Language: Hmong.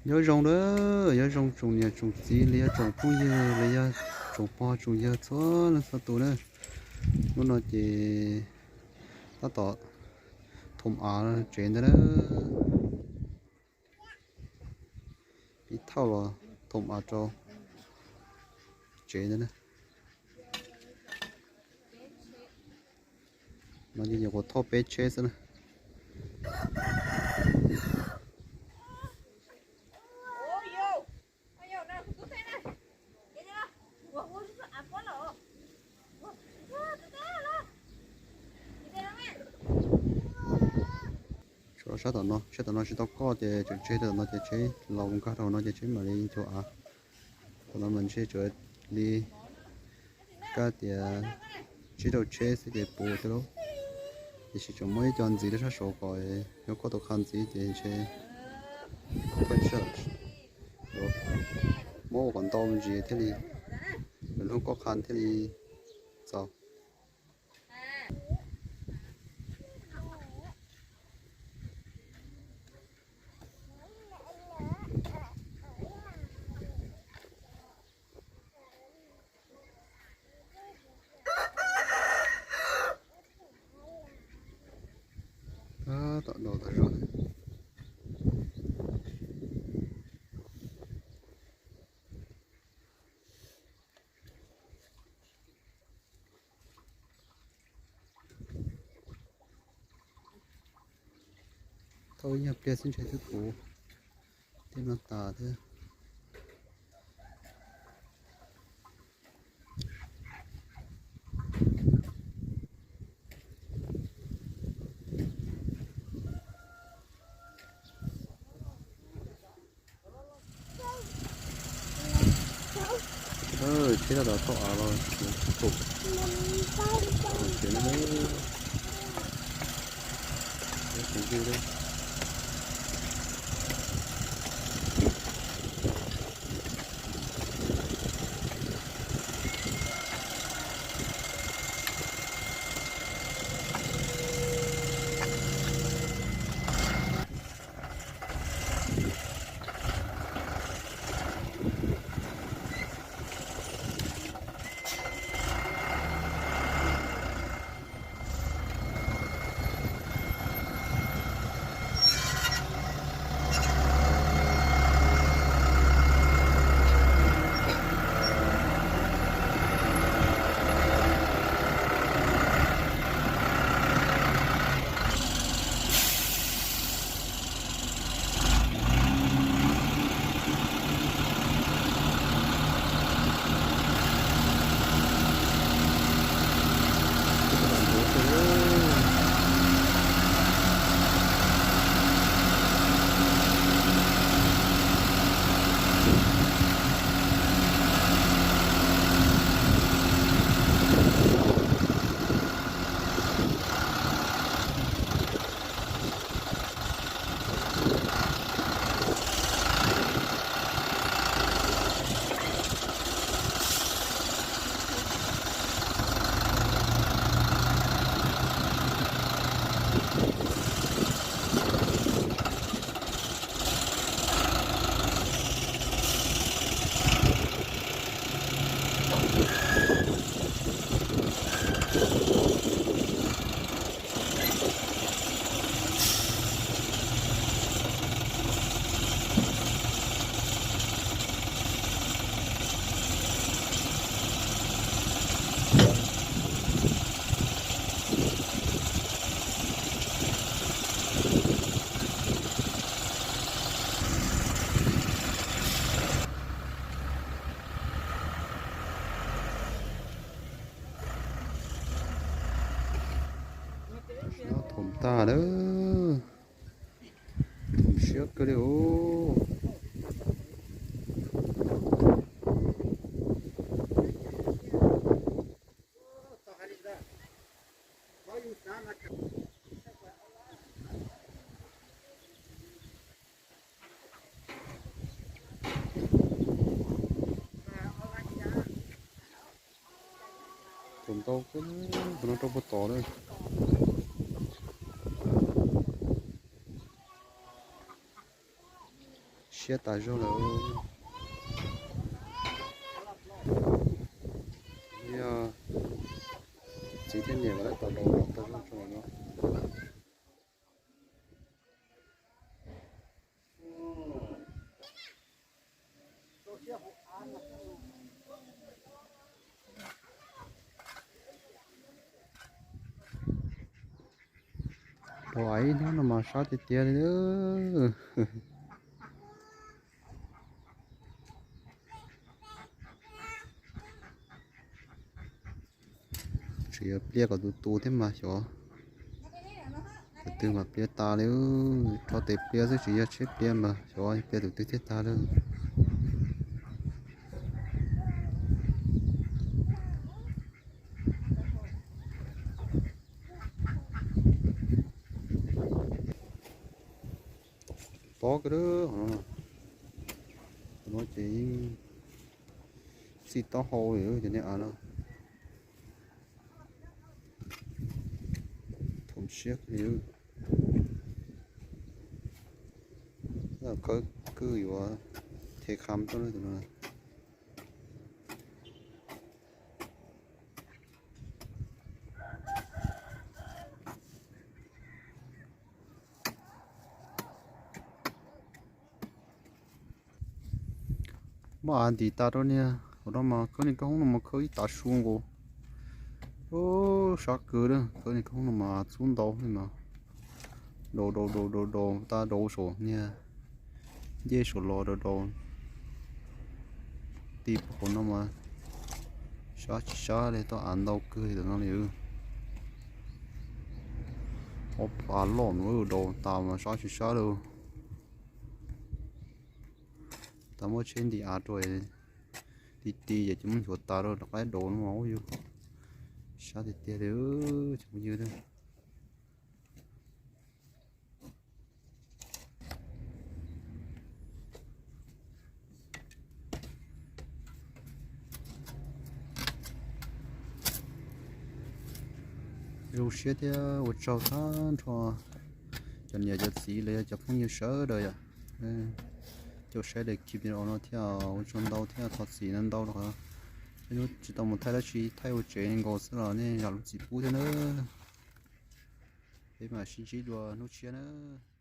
Nyob zoo na, nyob zoo tsoom niam tsoom txiv los yog tsoom phooj ywg los yog tsoom pog tsoom yawg txhua leej txhua tus na. Hnub no ces tab tom thoom av tsev ntawd na. Ib thauj los thoom av rau tsev ntawd na. No ces nyuam qhuav thauj peb tsheb xwb na. Tso sab tom no, sab tom no tsis tau koj ces tseem tseg, tom no ces tsheb los nkag rau no ces tsheb mam li nchuav av. Tom no mas ntshe tsuas li kab tias tsib rau tsheb xwb ces puv thiab lauj. Tiam sis tseem muab ib co ntxiv rau sab saud kom nyob koj tus qha ntxiv ces ntshe thawj tsam muab ua kom ntau me ntsis thiaj li, lub koj qha thiaj li txaus. Tab tom do tas zog. Tau ib nyuag pliag xwb ntshe twb puv tej no tas thiab. Tsheb tab tom thauj av los tsis pum. Sab thoom tag lawm. Thoom siab kawg li os. Thoom ntau kawg, tus no rau puag tod lawm. Siab tas zog lawm. Yog txiv thiab niam lawv tau los tau zog tso no. Rau ib hnub no mas sab tiag tiag li. Tseem yuav pliaj kom tus tu thiab mas xyov. Tus twg mas pliaj tas li, rho tes pliaj xwb tsis yog tshiab pliaj mas xyov pliaj tus twg thiaj tas li. Tob kawg, no ces yeej txij taub hau li cov niag av no. Thaum tshiab li, khawb kwj yuav the kham tuaj tus no. Muab av ntim tas rau niag hauv no mas khawb niag kab hoob no mas khawb ib tav su nkaus. Sab kawg li, khawb niag kab hoob no mas txhub ntau li mas. Daus daus daus daus daus tas daus saum niag ncej saum los daus daus. Ti puag hauv no mas sab tsis sab li, tau av ntau kawg li ntawm no li. Ob phav loj no daus tas mas sab tsis sab li. Tas muab tsheb ntim av rau, ti ti ces cov muab nchuav tas rau rov qab daus no mas ub yug. Sab tiag tiag li cov phooj ywg. Zoo siab thiab ua tsaug tag nrho cov niam cov txiv los yog cov phooj ywg sawv daws yom, caum saib daim clip no thiab ua tsaug ntau thiab thov txim ntau rau qhov hnub tsis tau mus thaij dab tsi, thaij ua tsev nkaus xwb los nej zam lub txim pub thiab nawb. Peb mam sib ntsib dua hnub tshiab nawb.